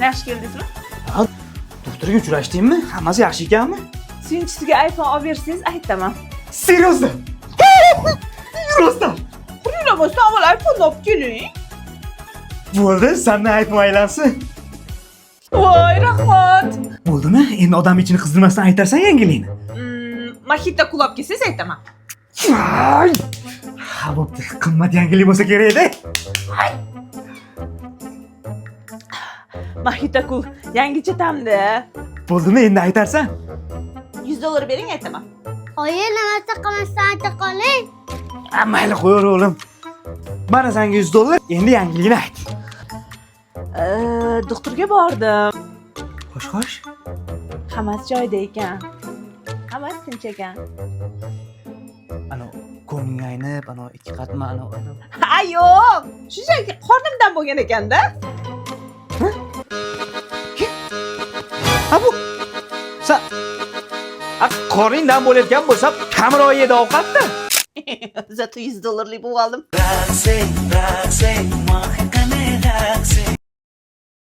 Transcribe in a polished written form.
Yaxshi keldingizmi? Ha, doktorga uchrashdingmi? Hammasi yaxshi ekanmi? Suyunchisiga iPhone olib bersangiz aytaman. Серьезно? Rostdan. Qurilmasdan avval iPhone'ni olib keling. Bo'ldi, sandan iPhone aylansin. Voy, rahmat. Bo'ldimi? Endi odam ichini qizdirmasdan aytarsan yangilikni. Mahita kulab kelsangiz aytaman. Ay! Ha, bo'pti. Qimmat yangilik bo'lsa kerak edi. Mahita kul yangicha ta'mda. Bo'ldimi? Endi aytarsan? 100 dollar bering aytaman. Oyi, nimasi qilmasdan ayta qoling. Ha, mayli qo'yaver o'g'lim. Mana senga 100 dollar, endi yangilikni ayt. Doktorga bordim. Xo'sh, xo'sh. Hammasi joyida ekan. Hammasi tinch ekan. Ano, ko'ngling aynib, ano ikki qatma, ano. Ha, yo'q. Shunchaki qornimdan bo'lgan ekanda. Ha bu sa A, qorningdan bo'layotgan bo'lsa, kamroq yedi ovqatda. Зато 100 dollarlik bo'lib oldim. Raqsing, raqsing.